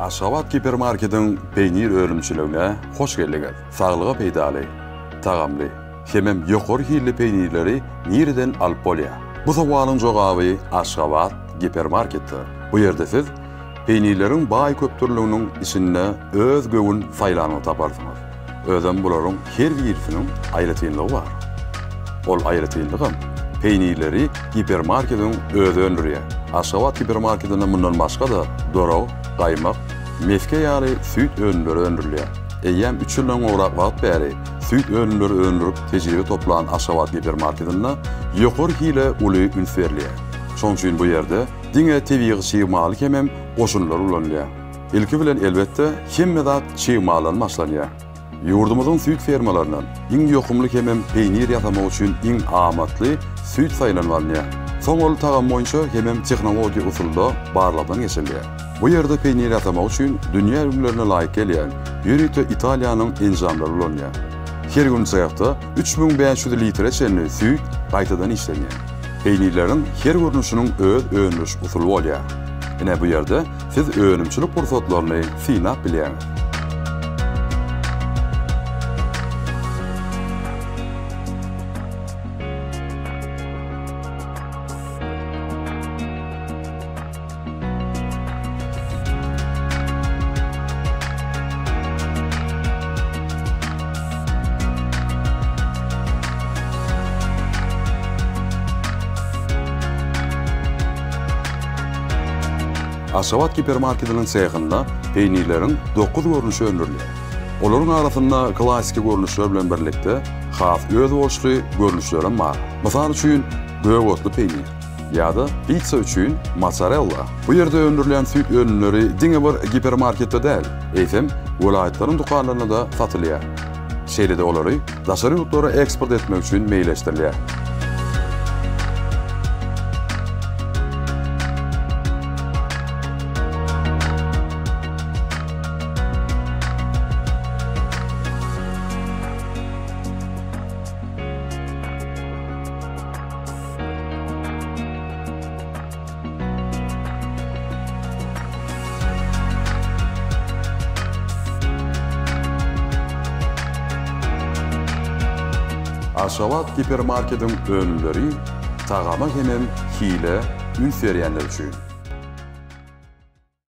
Aşgabat gipermarketiň peýnir önümçiligine hoş geldiňiz! Saglyga peýdaly, tagamly hemem ýokary hilli peýnirleri nireden alyp bolýar? Bu sowalyň jogaby Aşgabat gipermarketde. Bu ýerde siz peýnirleriň baý köpdürlüginiň içinde öz göwün saýlanyňy taparsyňyz. Özem bularyň her birisiniň aýratynlygy bar. Ol aýratynlygam peýnirleri gipermarketiň özi öndürýär. Aşgabat gipermarketinde mundan başga-da dorag, gaýmak, mesge ýaly süýt önümleri öndürilýär. Eýýäm üç ýyldan gowrak wagt bäri süýt önümleri öndürip tejribe toplan Aşgabat gipermarketinde ýokary hile uly üns berilýär. Şonuň üçin bu ýerde diňe tebigy çig maly hemem goşundylar ulanylýar. Ilki bilen elbetde hemme zat çig maldan başlanýar. Ýurdumyzyň süýt fermalaryndan iň ýokumly hemem peýnir ýasamak üçin iň amatly süýt saýlanyp alynýar. Soň ol tagam boýunça hemem tehnologiýa usulda barlagdan geçirilýär. Bu ýerde peýnir ýasamak üçin dünýä ülňülerine laýyk gelýän ýörite Italiýanyň enjamlary ulanylýar. Her gün sehde 3500 litre çenli süýt gaýtadan işlenýär. Peýnirleriň her görnüşiniň öz öndüriş usuly bolýar. Ine bu ýerde Siz önümçilik pursatlaryny synap bilýäňiz. Aşgabat gipermarketiniň sehinde peýnirleriň dokuz görnüşi öndürilýär. Olaryň arasynda klassiki görnüşler bilen birlikde has özboluşly görnüşlerem bar. Mysal üçin, gök otly peýnir ýa-da pitsa üçin mozzarella. Bu ýerde öndürilýän süýt önümleri diňe bir gipermarketde däl, eýsem, welaýatlaryň dükanlarynda-da satylýar. Şeýle-de olary daşary ýurtlara eksport etmek üçin meýilleşdirilýär. Aşgabat gipermarketiň önümleri tagama hemem hile üns berýänler üçin.